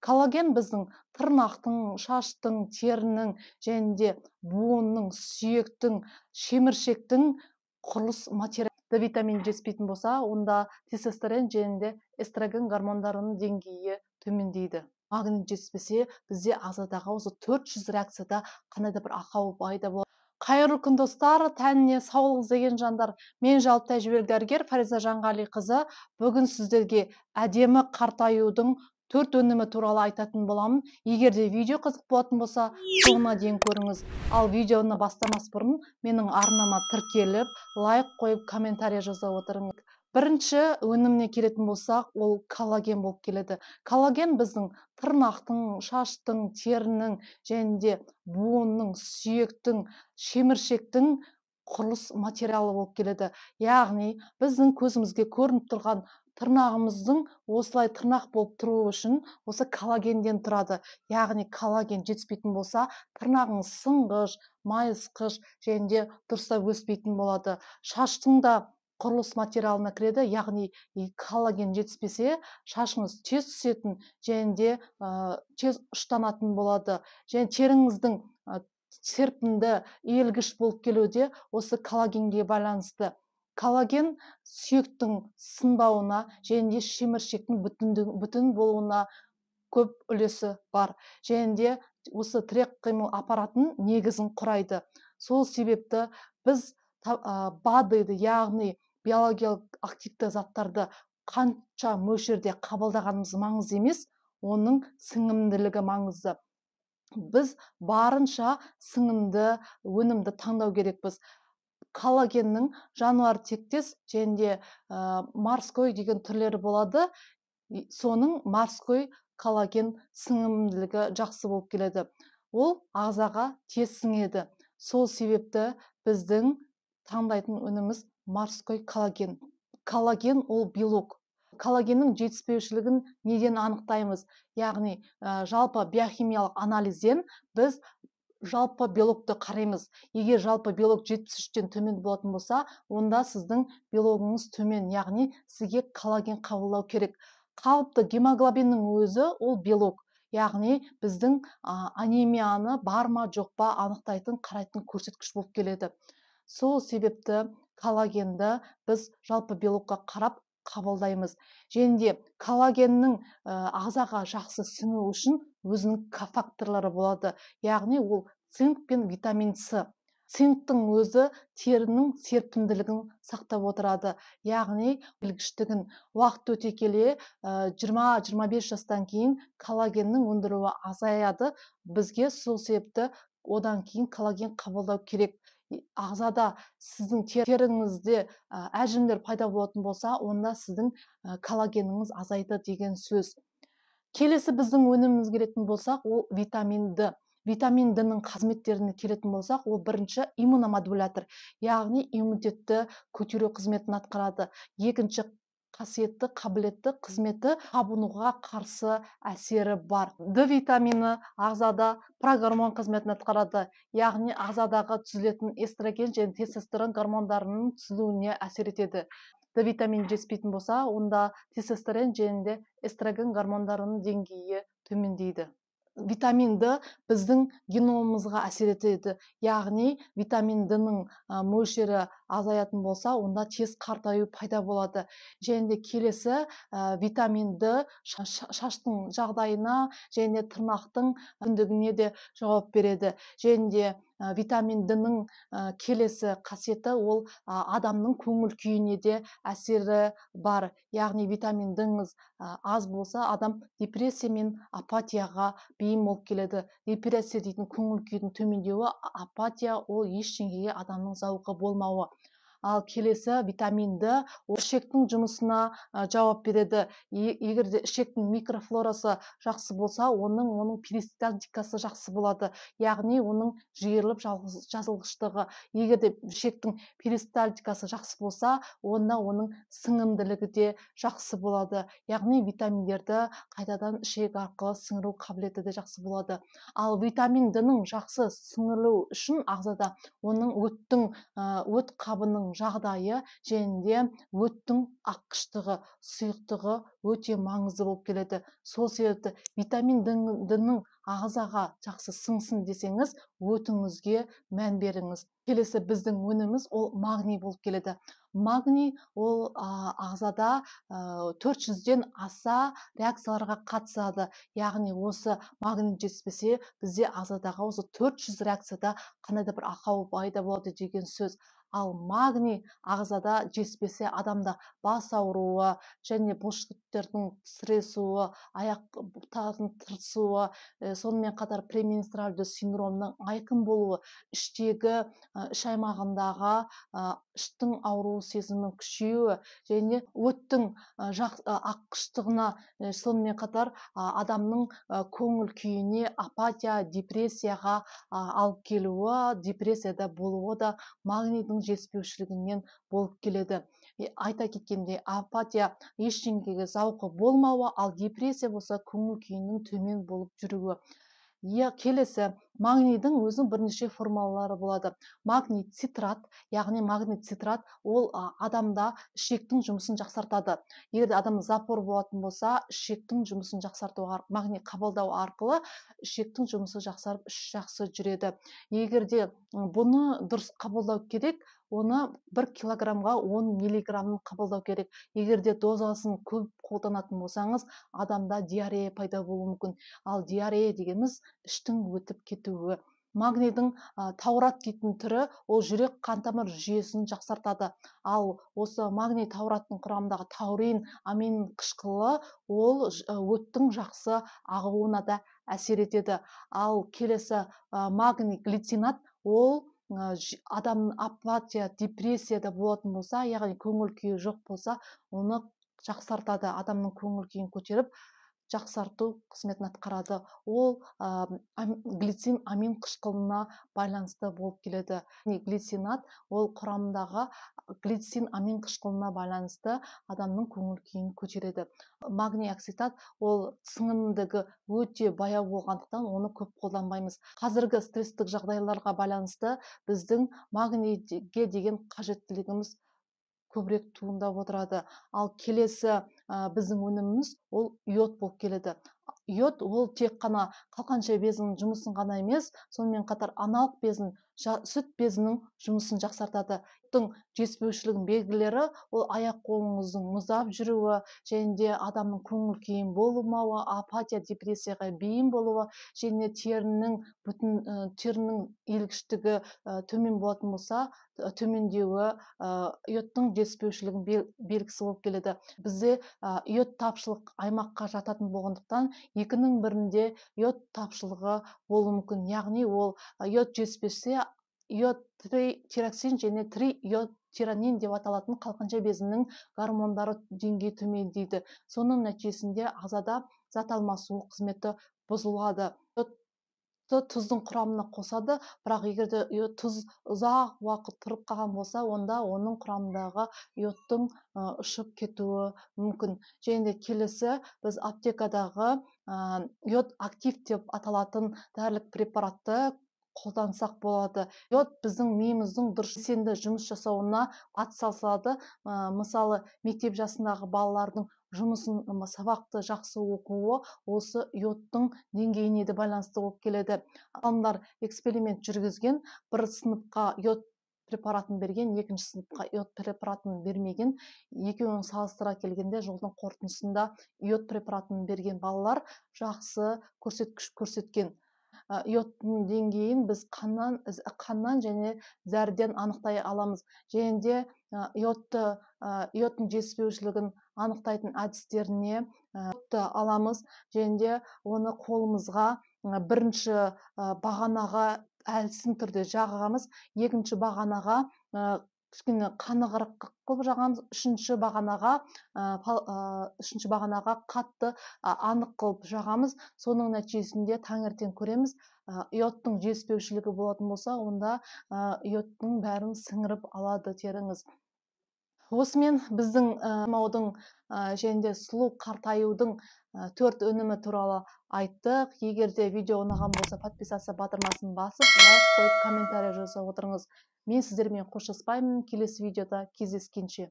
Коллаген біздің тырнақтың, шаштың, терінің және де буынның, сүйектің, шеміршектің құрылыс материалы. Д витамині жетіспейтін болса, онда тестостерон және де эстроген гормондарының деңгейі төмендейді. Магний жетіспесе, бізде ағзадағы осы 400 реакцияда қандай да бір ақау пайда болады. Қайырлы күн, достар, тәніне саулық іздеген жандар. Мен жалпы тәжірибелі дәрігер Фариза Жанғалиқызы. Бүгін сіздерге әдемі қартаюдың 4 өнімі туралы айтатын боламын. Егер де видео қызық болатын болса, соңына дейін көріңіз. Ал видеоны бастамас бұрын менің арнама тіркеліп, лайк қойып, комментарий жаза отырыңыз. Бірінші өніміне келетін болсақ, ол коллаген болып келеді. Коллаген біздің тырнақтың, шаштың, терінің және де буынның, сүйектің, шеміршектің құрылыс материалы болып келеді. Яғни біздің көзімізге көрініп тұрған тырнағымыздың осылай тырнақ болып тұруы үшін осы коллагенден тұрады. Яғни коллаген жетіспейтін болса, тырнағыңыз сынғыш, майысқыш және де дұрыстап өспейтін болады. Шаштың да құрылыс материалына кіреді, яғни коллаген жетіспесе, шашыңыз тез түсетін және де тез ұштанатын болады. Және теріңіздің серпінді, иілгіш болып келуі де осы коллагенге байланысты. Коллаген сүйектің сынбауына және де шеміршектің бүтін болуына көп үлесі бар. Және де осы тірек қимыл аппаратының негізін құрайды. Сол себепті біз БАД-ды, яғни биологиялық активті заттарды қанша мөлшерде қабылдағанымыз маңызды емес, оның сіңімділігі маңызды. Біз барынша сіңімді өнімді таңдау керекпіз. Коллагеннің жануар тектес және де морской деген түрлері болады. Соның морской коллаген сіңімділігі жақсы болып келеді. Ол ағзаға тез сіңеді. Сол себепті біздің таңдайтын өніміміз морской коллаген. Коллаген ол белок. Коллагеннің жетіспеушілігін неден анықтаймыз? Яғни жалпы биохимиялық анализден біз жалпы белокты қараймыз. Егер жалпы белок 73-тен төмен болатын болса, онда сіздің белогыңыз төмен, яғни сізге коллаген қабылдау керек. Қалыпты гемоглобиннің өзі ол белок, яғни біздің анемияны бар ма жоқ па анықтайтын, қарайтын көрсеткіш болып келеді. Сол себепті коллагенді біз жалпы белокқа қарап қабылдаймыз. Және де коллагеннің ағзаға жақсы сіңуі үшін өзінің кофакторлары болады. Яғни ол цинк пен витамин С. Цинктің өзі терінің серпімділігін сақтап отырады. Яғни білгіштігін уақыт өте келе 20-25 жастан кейін коллагеннің өндіруі азаяды. Бізге сол себепті одан кейін коллаген қабылдау керек. Ағзада сіздің теріңізде әжімдер пайда болатын болса, онда сіздің коллагеніңіз азайды деген сөз. Келесі біздің өніміміз келетін болсақ, ол витамин Д. Витамин Д-ның қызметтеріне келетін болсақ, ол бірінші иммуномодулятор, яғни иммунитетті көтеру қызметін атқарады. Екінші қасиетті, қабілетті қызметі қабынуға қарсы әсері бар. Д витамині ағзада прогормон қызметін атқарады, яғни ағзадағы түзілетін эстроген және тестостерон гормондарының түзілуіне әсер етеді. Д витамині жетіспейтін болса, онда тестостерон және де эстроген гормондарының деңгейі төмендейді. Витамин Д біздің геномымызға әсер етеді, яғни витамин Д-ның мөлшері азаятын болса, онда тез қартаю пайда болады. Және де келесі витамин Д шаштың жағдайына және тырнақтың бүтіндігіне де жауап береді. Және де витамин Д-ның келесі қасиеті ол адамның көңіл күйіне де әсері бар. Яғни витамин Д-ңыз аз болса, адам депрессия мен апатияға бейім болып келеді. Депрессия дейтін көңіл күйдің төмендеуі, апатия ол ештеңеге адамның зауқы болмауы. Ал келесі витамин Д ол ішектің жұмысына жауап береді. Егер де ішектің микрофлорасы жақсы болса, оның перистальтикасы жақсы болады, яғни оның жиырылып жазылғыштығы. Егер де ішектің перистальтикасы жақсы болса, онда оның сіңімділігі де жақсы болады, яғни витаминдерді қайтадан ішек арқылы сіңіру қабілеті де жақсы болады. Ал витамин Д-ның жақсы сіңірілу үшін ағзада оның өт қабының терінің жағдайы және де өттің аққыштығы, сұйықтығы өте маңызды болып келеді. Сол себепті витамин Д-ның ағзаға жақсы сіңсін десеңіз, өтіңізге мән беріңіз. Келесі біздің өніміміз ол магний болып келеді. Магний ол ағзада 400-ден аса реакцияларға қатысады. Яғни осы магний жетіспесе, бізде ағзадағы осы 400 реакцияда қандай да бір ақау пайда болады деген сөз. Ал магний ағзада жетіспесе, адамда бас ауруы және бұлшықеттердің сіресуі, аяқтардың тырысуы, сонымен қатар пременструальды синдромның айқын болуы, іштегі, іш аймағындағы, іштің ауру сезімінің күшеюі және өттің, аққыштығына, сонымен қатар, адамның, көңіл күйіне апатия, депрессияға, алып келуі, депрессияда болуы да магнийдің жетіспеушілігінен болып келеді. Айта кеткендей, апатия ештеңеге зауқы болмауы, ал депрессия болса көңіл күйінің төмен болып жүруі. Келесі магнийдің өзінің бірнеше формалары болады. Магний цитрат, яғни магний цитрат ол, адамда ішектің жұмысын жақсартады. Егер де адам запор болатын болса, ішектің жұмысын жақсарту магний қабылдау арқылы ішектің жұмысы жақсарып, іш жақсы жүреді. Егер де бұны дұрыс қабылдау керек, оны 1 килограммға 10 миллиграммын қабылдау керек. Егер де дозасын көп қолданатын болсаңыз, адамда диарея пайда болуы мүмкін. Ал диарея дегеніміз іштің өтіп кетуі. Магнийдің, таурат дейтін түрі ол жүрек қан тамыр жүйесін жақсартады. Ал осы магний таураттың құрамындағы таурин амин қышқылы ол өттің жақсы ағуына да әсер етеді. Ал келесі, магний глицинат ол, адам апатия, депрессияда болатын болса, яғни көңіл күйі жоқ болса, оны жақсартады, адамның көңіл күйін көтеріп, жақсарту қызметін атқарады. Ол, глицин амин қышқылына байланысты болып келеді. Яғни глицинат ол құрамындағы глицин амин қышқылына байланысты адамның көңіл күйін көтереді. Магний оксидат ол сіңімдігі өте баяу болғандықтан оны көп қолданбаймыз. Қазіргі стресстік жағдайларға байланысты біздің магнийге деген қажеттілігіміз көбірек туындап отырады. Ал келесі, біздің өніміміз ол йод болып келеді. Йод ол тек қана қалқанша безінің жұмысын ғана емес, сонымен қатар аналық безін, сүт безінің жұмысын жақсартады. Йодтың жетіспеушілігінің белгілері ол аяқ қолыңыздың мұздап жүруі және де адамның көңіл күйін болмауы, апатия, депрессияға бейім болуы және терінің бүтін, терінің елгіштігі, төмен болатын болса, төмендеуі, йодтың жетіспеушілігінің белгісі болып келеді. Бізде, йод тапшылық аймаққа жататын болғандықтан екінің бірінде йод тапшылығы болуы мүмкін. Яғни ол йод жетіспесе, йод тироксин және три-йод тиронин деп аталатын қалқанша безінің гормондары деңгейі төмендейді. Соның нәтижесінде ағзада зат алмасу қызметі бұзылады. Йодты тұздың құрамына қосады, бірақ егер де тұз ұзақ уақыт тұрып қалған болса, онда оның құрамындағы йодтың, ұшып кетуі мүмкін. Және де келесі біз аптекадағы, йод актив деп аталатын дәрілік препаратты қолдансақ болады. Йод біздің миымыздың дұрыс белсенді жұмыс жасауына атсалысады. Мысалы, мектеп жасындағы балалардың жұмысын, сабақты жақсы оқуы осы йодтың деңгейіне де байланысты болып келеді. Ғалымдар эксперимент жүргізген, бір сыныпқа йод препаратын берген, екінші сыныпқа йод препаратын бермеген. Екеуін салыстыра келгенде жолдың қорытындысында йод препаратын берген балалар жақсы көрсеткіш көрсеткен. Йодтың деңгейін біз қаннан және зәрден анықтай аламыз. Және де, йодтың жетіспеушілігін анықтайтын әдістеріне, йодты аламыз. Және де оны қолымызға, бірінші, бағанаға әлсін түрде жағамыз, екінші бағанаға, кішкене қанығырақ қылып жағамыз, үшінші бағанаға қатты, анық қылып жағамыз. Соның нәтижесінде таңертең көреміз, йодтың жетіспеушілігі болатын болса, онда, йодтың бәрін сіңіріп алады теріңіз. Осымен біздің, маудың, және де сұлу қартаюдың, 4 өнімі туралы айттық. Егер де видео ұнаған болса, подписаться батырмасын басып, лайк қойып, комментарий жаза отырыңыз. Мен сіздермен қоштаспаймын, келесі видеода кездескенше.